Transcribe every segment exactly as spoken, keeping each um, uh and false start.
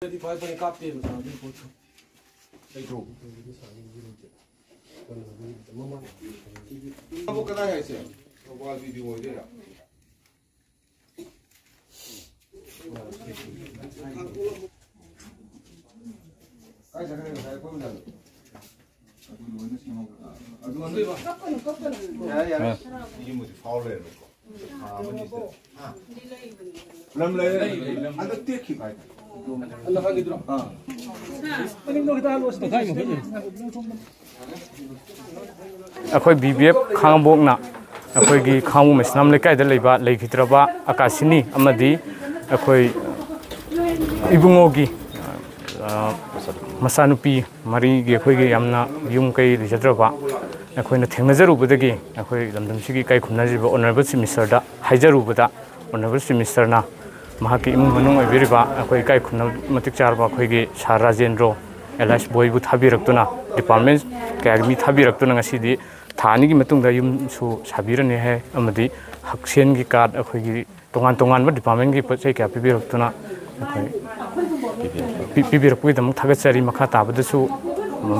ꯗꯤ five point ꯀꯥꯞꯇꯦꯕ ꯁꯥꯔ, ꯑꯗꯨꯒꯤ ꯄꯣꯠꯇꯣ꯫ ꯂꯩꯇ꯭ꯔꯣ? ꯃꯃꯥꯡ ꯑꯕꯣ ꯀꯗꯥꯏ ꯍꯥꯏꯁꯦ? ꯊꯧꯕꯥꯜ ꯕꯤ ꯗꯤ ꯑꯣ ꯑꯣꯏꯗꯣꯏꯔꯥ? ꯀꯥꯏ ꯆꯠꯈ꯭ꯔꯦ ꯉꯁꯥꯏ ꯑꯩꯈꯣꯏ ꯃꯌꯥꯝ? ꯑꯗꯨ ꯂꯣꯏꯅ ꯁꯦꯝꯍꯧꯔꯣ꯫ ꯑꯗꯨ ꯌꯥꯔꯦ, ꯌꯥꯔꯦ꯫ ꯑꯥ꯫ ꯌꯨꯝꯕꯨꯗꯤ ꯐꯥꯎ ꯂꯩꯔꯝꯃꯦꯀꯣ꯫ ꯊꯥ ꯑꯃꯅꯤꯗ꯫ ꯂꯝ ꯂꯩꯔꯦ꯫ ꯍꯟꯗꯛ ꯇꯦꯛꯈꯤꯕ ꯍꯥꯏꯇꯥꯔꯦ꯫ ꯑꯥ꯫ ꯑꯩꯈꯣꯏ ꯕꯤ ꯕꯤ ꯑꯦꯐ ꯈꯥꯉꯕꯣꯛꯅ ꯑꯩꯈꯣꯏꯒꯤ ꯈꯥꯉꯕꯣꯛ ꯃꯩꯁꯅꯥꯝ ꯂꯩꯀꯥꯏꯗ ꯂꯩꯕ ꯂꯩꯈꯤꯗ꯭ꯔꯕ ꯑꯀꯥꯁꯤꯅꯤ ꯑꯃꯗꯤ ꯑꯩꯈꯣꯏ ꯏꯕꯨꯡꯉꯣꯒꯤ, ꯑ, ꯃꯆꯥꯅꯨꯄꯤ ꯃꯔꯤꯒꯤ ꯑꯩꯈꯣꯏꯒꯤ ꯌꯥꯝꯅ ꯌꯨꯝ ꯀꯩ ꯂꯩꯖꯗ꯭ꯔꯕ ꯑꯩꯈꯣꯏꯅ ꯊꯦꯡꯅꯖꯔꯨꯕꯗꯒꯤ ꯑꯩꯈꯣꯏ ꯂꯝꯗꯝꯁꯤꯒꯤ ꯏꯀꯥꯏ ꯈꯨꯝꯅꯔꯤꯕ ꯑꯣꯅꯔꯦꯕꯜ ꯆꯤꯐ ꯃꯤꯅꯤꯁꯇꯔꯗ ꯍꯥꯏꯖꯔꯨꯕꯗ, ꯑꯣꯅꯔꯦꯕꯜ ꯆꯤꯐ ꯃꯤꯅꯤꯁꯇꯔꯅ ꯃꯍꯥꯛꯀꯤ ꯏꯃꯨꯡ ꯃꯅꯨꯡ ꯑꯣꯏꯕꯤꯔꯤꯕ ꯑꯩꯈꯣꯏ ꯏꯀꯥꯏ ꯈꯨꯝꯅꯕ ꯃꯇꯤꯛ ꯆꯥꯔꯕ ꯑꯩꯈꯣꯏꯒꯤ ꯁꯥꯔ ꯔꯥꯖꯦꯟꯗ꯭ꯔꯣ ꯑꯦꯂꯥꯏꯁ ꯕꯣꯏꯕꯨ ꯊꯥꯕꯤꯔꯛꯇꯨꯅ, ꯗꯤꯄꯥꯔꯠꯃꯦꯟ ꯀꯌꯥꯒꯤ ꯃꯤ ꯊꯥꯕꯤꯔꯛꯇꯨꯅ ꯉꯁꯤꯗꯤ ꯊꯥ ꯑꯅꯤꯒꯤ ꯃꯇꯨꯡꯗ ꯌꯨꯝꯁꯨ ꯁꯥꯕꯤꯔꯅꯤ ꯍꯥꯏ, ꯑꯃꯗꯤ ꯍꯛꯁꯦꯜꯒꯤ ꯀꯥꯔꯗ ꯑꯩꯈꯣꯏꯒꯤ ꯇꯣꯉꯥꯟ ꯇꯣꯉꯥꯟꯕ ꯗꯤꯄꯥꯔꯠꯃꯦꯟꯒꯤ ꯄꯣꯠ ꯆꯩ ꯀꯌꯥ ꯄꯤꯕꯤꯔꯛꯇꯨꯅ ꯑꯩꯈꯣꯏ ꯄꯤ-, ꯄꯤꯕꯤꯔꯛꯄꯒꯤꯗꯃꯛ ꯊꯥꯒꯠꯆꯔꯤ꯫ ꯃꯈꯥ ꯇꯥꯕꯗꯁꯨ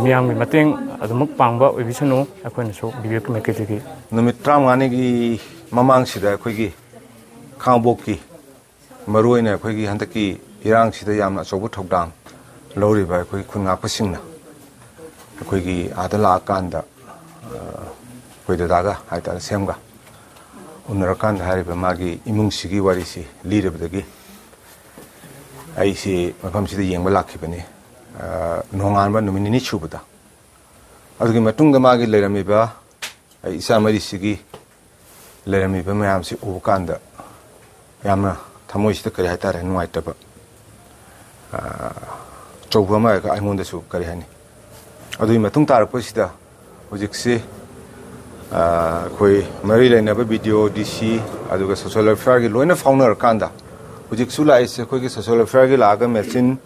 ꯃꯤꯌꯥꯝꯒꯤ ꯃꯇꯦꯡ ꯑꯗꯨꯃꯛ ꯄꯥꯡꯕ ꯑꯣꯏꯕꯤꯁꯅꯨ꯫ ꯑꯩꯈꯣꯏꯅꯁꯨ ꯕꯤ ꯕꯤ ꯑꯦꯐꯀꯤ ꯃꯥꯏꯀꯩꯗꯒꯤ ꯅꯨꯃꯤꯠ ꯇꯔꯥꯃꯉꯥꯅꯤꯒꯤ ꯃꯃꯥꯡꯁꯤꯗ ꯑꯩꯈꯣꯏꯒꯤ ꯈꯥꯉꯕꯣꯛꯀꯤ, ꯃꯔꯨꯑꯣꯏꯅ ꯑꯩꯈꯣꯏꯒꯤ ꯍꯟꯗꯛꯀꯤ ꯏꯔꯥꯡꯁꯤꯗ ꯌꯥꯝꯅ ꯑꯆꯧꯕ ꯊꯧꯗꯥꯡ ꯂꯧꯔꯤꯕ ꯑꯩꯈꯣꯏ ꯈꯨꯟ ꯉꯥꯛꯄꯁꯤꯡꯅ ꯑꯩꯈꯣꯏꯒꯤ ꯑꯥꯗ ꯂꯥꯛꯑꯀꯥꯟꯗ, ꯑ, ꯑꯩꯈꯣꯏ ꯗꯗꯥꯒ ꯍꯥꯏꯇꯥꯔꯦ, ꯁꯦꯝꯒ ꯎꯅꯔꯀꯥꯟꯗ ꯍꯥꯏꯔꯤꯕ ꯃꯥꯒꯤ ꯏꯃꯨꯡꯁꯤꯒꯤ ꯋꯥꯔꯤꯁꯤ ꯂꯤꯔꯕꯗꯒꯤ ꯑꯩꯁꯤ ꯃꯐꯝꯁꯤꯗ ꯌꯦꯡꯕ ꯂꯥꯛꯈꯤꯕꯅꯤ꯫ ꯑ, ꯅꯣꯡꯉꯥꯟꯕ ꯅꯨꯃꯤꯠ ꯅꯤꯅꯤ ꯁꯨꯕꯗ, ꯑꯗꯨꯒꯤ ꯃꯇꯨꯡꯗ ꯃꯥꯒꯤ ꯂꯩꯔꯝꯃꯤꯕ ꯑꯩ ꯏꯆꯥ ꯃꯔꯤꯁꯤꯒꯤ ꯂꯩꯔꯝꯃꯤꯕ ꯃꯌꯥꯝꯁꯤ ꯎꯕ ꯀꯥꯟꯗ ꯌꯥꯝꯅ ꯊꯃꯣꯏꯁꯤꯗ, ꯀꯔꯤ ꯍꯥꯏꯇꯥꯔꯦ, ꯅꯨꯡꯉꯥꯏꯇꯕ, ꯑ, ꯑꯆꯧꯕ ꯑꯃ ꯑꯩꯉꯣꯟꯗꯁꯨ, ꯀꯔꯤ ꯍꯥꯏꯅꯤ, ꯑꯗꯨꯒꯤ ꯃꯇꯨꯡ ꯇꯥꯔꯛꯄꯁꯤꯗ ꯍꯧꯖꯤꯛꯁꯤ, ꯑ, ꯑꯩꯈꯣꯏ ꯃꯔꯤ ꯂꯩꯅꯕ ꯕꯤ ꯗꯤ ꯑꯣ, ꯗꯤ ꯁꯤ, ꯑꯗꯨꯒ ꯁꯣꯁꯤꯌꯦꯜ ꯋꯦꯜꯐꯤꯌꯥꯔꯒꯤ ꯂꯣꯏꯅ ꯐꯥꯎꯅꯔꯀꯥꯟꯗ ꯍꯧꯖꯤꯛꯁꯨ ꯂꯥꯛꯏꯁꯦ ꯑꯩꯈꯣꯏꯒꯤ ꯁꯣꯁꯤꯌꯦꯜ ꯋꯦꯜꯐꯤꯌꯥꯔꯒꯤ ꯂꯥꯛꯑꯒ ꯃꯦꯆꯤꯟ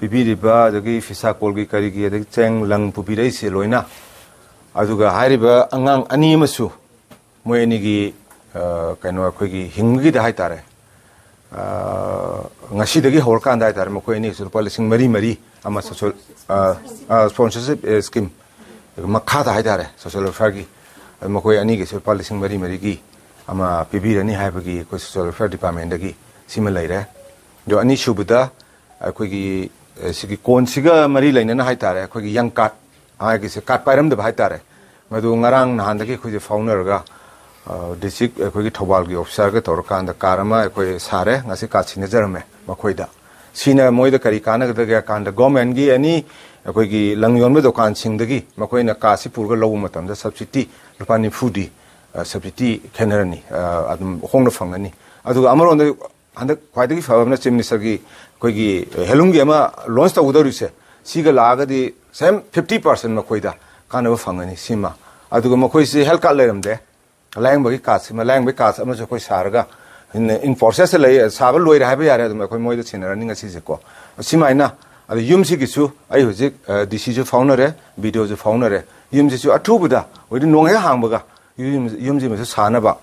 ꯄꯤꯕꯤꯔꯤꯕ, ꯑꯗꯒꯤ ꯐꯤꯁꯥ ꯀꯣꯜꯒꯤ ꯀꯔꯤꯒꯤ, ꯑꯗꯒꯤ ꯆꯦꯡ ꯂꯪ ꯄꯨꯕꯤꯔꯛꯏꯁꯦ ꯂꯣꯏꯅ, ꯑꯗꯨꯒ ꯍꯥꯏꯔꯤꯕ ꯑꯉꯥꯡ ꯑꯅꯤ ꯑꯃꯁꯨ ꯃꯣꯏ ꯑꯅꯤꯒꯤ, ꯑ, ꯀꯩꯅꯣ, ꯑꯩꯈꯣꯏꯒꯤ ꯍꯤꯡꯕꯒꯤꯗ ꯍꯥꯏꯇꯥꯔꯦ, ꯑ, ꯉꯁꯤꯗꯒꯤ ꯍꯧꯔꯀꯥꯟꯗ ꯍꯥꯏꯇꯥꯔꯦ, ꯃꯈꯣꯏ ꯑꯅꯤꯁꯨ ꯂꯨꯄꯥ ꯂꯤꯁꯤꯡ ꯃꯔꯤ ꯃꯔꯤ ꯑꯃ social, ꯑ, ꯑ, sponsorship, ꯑ, scheme ꯃꯈꯥꯗ ꯍꯥꯏꯇꯥꯔꯦ, social welfareꯒꯤ ꯃꯈꯣꯏ ꯑꯅꯤꯒꯤꯁꯨ ꯂꯨꯄꯥ ꯂꯤꯁꯤꯡ ꯃꯔꯤ ꯃꯔꯤꯒꯤ ꯑꯃ ꯄꯤꯕꯤꯔꯅꯤ ꯍꯥꯏꯕꯒꯤ ꯑꯩꯈꯣꯏ social welfare departmentꯗꯒꯤ ꯁꯤꯃ ꯂꯩꯔꯦ꯫ ꯑꯗꯣ ꯑꯅꯤꯁꯨꯕꯗ ꯑꯩꯈꯣꯏꯒꯤ, ꯑ, ꯁꯤꯒꯤ ꯀꯣꯟꯁꯤꯒ ꯃꯔꯤ ꯂꯩꯅꯅ ꯍꯥꯏꯇꯥꯔꯦ, ꯑꯩꯈꯣꯏꯒꯤ young card ꯍꯥꯏꯒꯤꯁꯦ, card ꯄꯥꯏꯔꯝꯗꯕ ꯍꯥꯏꯇꯥꯔꯦ, ꯃꯗꯨ ꯉꯔꯥꯡ ꯅꯍꯥꯟꯗꯒꯤ ꯑꯩꯈꯣꯏꯁꯦ ꯐꯥꯎꯅꯔꯒ, ꯑ, district ꯑꯩꯈꯣꯏꯒꯤ ꯊꯧꯕꯥꯜꯒꯤ officerꯒ ꯇꯧꯔꯀꯥꯟꯗ car ꯑꯃ ꯑꯩꯈꯣꯏ ꯁꯥꯔꯦ꯫ ꯉꯁꯤ card ꯁꯤꯟꯅꯖꯔꯝꯃꯦ ꯃꯈꯣꯏꯗ꯫ ꯁꯤꯅ ꯃꯣꯏꯗ ꯀꯔꯤ ꯀꯥꯟꯅꯒꯗꯒꯦ ꯍꯥꯏ ꯀꯥꯟꯗ, governmentꯒꯤ ꯑꯦꯅꯤ ꯑꯩꯈꯣꯏꯒꯤ ꯂꯪ ꯌꯣꯟꯕ ꯗꯨꯀꯥꯟꯁꯤꯡꯗꯒꯤ ꯃꯈꯣꯏꯅ cardꯁꯤ ꯄꯨꯔꯒ ꯂꯧꯕ ꯃꯇꯝꯗ subsidy ꯂꯨꯄꯥ ꯅꯤꯐꯨꯗꯤ, ꯑ, subsidy ꯈꯦꯠꯅꯔꯅꯤ, ꯑ, ꯑꯗꯨꯝ ꯍꯣꯡꯅ ꯐꯪꯒꯅꯤ꯫ ꯑꯗꯨꯒ ꯑꯃꯔꯣꯝꯗ ꯍꯟꯗꯛ ꯈ꯭ꯋꯥꯏꯗꯒꯤ ꯐꯕ ꯑꯃꯅ Chief Ministerꯒꯤ ꯑꯩꯈꯣꯏꯒꯤ handloomꯒꯤ ꯑꯃ launch ꯇꯧꯒꯗꯧꯔꯤꯁꯦ, ꯁꯤꯒ ꯂꯥꯛꯑꯒꯗꯤ same fifty percent ꯃꯈꯣꯏꯗ ꯀꯥꯟꯅꯕ ꯐꯪꯒꯅꯤ꯫ ꯁꯤꯃ, ꯑꯗꯨꯒ ꯃꯈꯣꯏꯁꯤ health card ꯂꯩꯔꯝꯗꯦ, ꯂꯥꯌꯦꯡꯕꯒꯤ cardꯁꯤꯃ, ꯂꯥꯌꯦꯡꯕꯒꯤ card ꯑꯃꯁꯨ ꯑꯩꯈꯣꯏ ꯁꯥꯔꯒ in, in processꯇ ꯂꯩ, ꯁꯥꯕ ꯂꯣꯏꯔꯦ ꯍꯥꯏꯕ ꯌꯥꯔꯦ꯫ ꯑꯗꯨꯝ ꯑꯩꯈꯣꯏ ꯃꯣꯏꯗ ꯁꯤꯟꯅꯔꯅꯤ ꯉꯁꯤꯁꯦꯀꯣ꯫ ꯁꯤꯃꯥꯏꯅ, ꯑꯗ ꯌꯨꯝꯁꯤꯒꯤꯁꯨ ꯑꯩ ꯍꯧꯖꯤꯛ, ꯑ, DCꯁꯨ ꯐꯥꯎꯅꯔꯦ, BDOꯁꯨ ꯐꯥꯎꯅꯔꯦ꯫ ꯌꯨꯝꯁꯤꯁꯨ ꯑꯊꯨꯕꯗ, ꯍꯧꯖꯤꯛ ꯅꯣꯡ ꯍꯦꯛ ꯍꯥꯡꯕꯒ ꯌꯨꯝ, ꯌꯨꯝꯁꯤꯃꯁꯨ ꯁꯥꯅꯕ,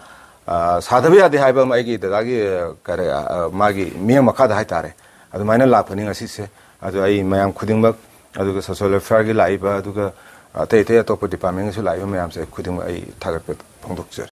ꯑ, ꯁꯥꯗꯕ ꯌꯥꯗꯦ ꯍꯥꯏꯕ ꯑꯃ ꯑꯩꯒꯤ ꯗꯗꯥꯒꯤ, ꯑ, ꯀꯔꯤ, ꯑ, ꯃꯥꯒꯤ ꯃꯤꯠꯌꯦꯡ ꯃꯈꯥꯗ ꯍꯥꯏꯇꯥꯔꯦ, ꯑꯗꯨꯃꯥꯏꯅ ꯂꯥꯛꯄꯅꯤ ꯉꯁꯤꯁꯦ꯫ ꯑꯗꯨ ꯑꯩ ꯃꯌꯥꯝ ꯈꯨꯗꯤꯡꯃꯛ, ꯑꯗꯨꯒ social welfareꯒꯤ ꯂꯥꯛꯏꯕ, ꯑꯗꯨꯒ ꯑꯇꯩ ꯑꯇꯩ ꯑꯇꯣꯞꯄ departmentꯒꯤꯁꯨ ꯂꯥꯛꯏꯕ ꯃꯌꯥꯝꯁꯦ ꯈꯨꯗꯤꯡꯃꯛ ꯑꯩ ꯊꯥꯒꯠꯄ ꯐꯣꯡꯗꯣꯛꯆꯔꯤ꯫